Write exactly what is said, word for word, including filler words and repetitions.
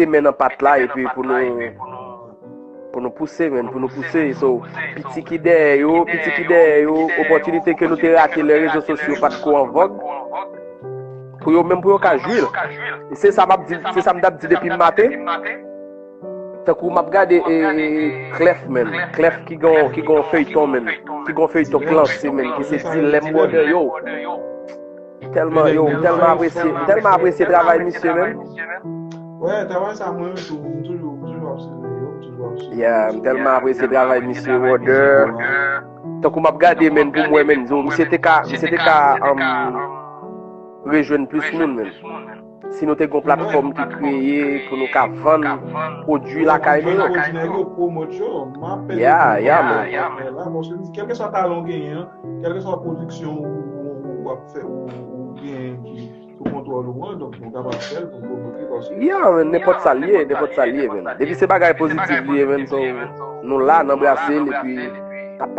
men nan pat la epi pou nou pou nou pouse, men, pou nou pouse. So, piti ki dèyè yo, piti ki dèyè yo, opòtinite ke nou te rate lè rezo sosyo pa t ko an vòg, pou yo menm pou yo ka jwi l. E se sa m ap di, se sa m t ap di depi maten. Tankou m ap gade e, e, Clef, men. Clef ki gon ki gon feyton, men. Ki gon feyton k lanse, men, ki se Dilèm Brother, yo. Tèlman, yo, m tèlman apresye, m tèlman apresye travay misye, men. Wè, travay sa mwen tou, m toujou, m toujou ap swiv yo, m toujou ap swiv. Yeah, m tèlman apresye travay misye Brother. Tankou m ap gade, men, pou m wè, men, misye te ka, misye te ka um, rejwenn plis moun, men. Si nou te gon platfòm ki kreye pou nou ka vann pwodui lakay nou yo. Pwodui nèg yo, pwomòt yo, m ap pede. Ya, ya, men. Kèlkeswa talan w genyen an, kèlkeswa pwodiksyon ou ap fè, ou genyen ki sou kontwòl ou an, donk nou kapab fè l pou nou pwomòt li paske. Ya, men, nenpòt sa l ye, nenpòt sa l ye, men. Depi se bagay pozitif li ye, men, so, nou la, n anbrase l epi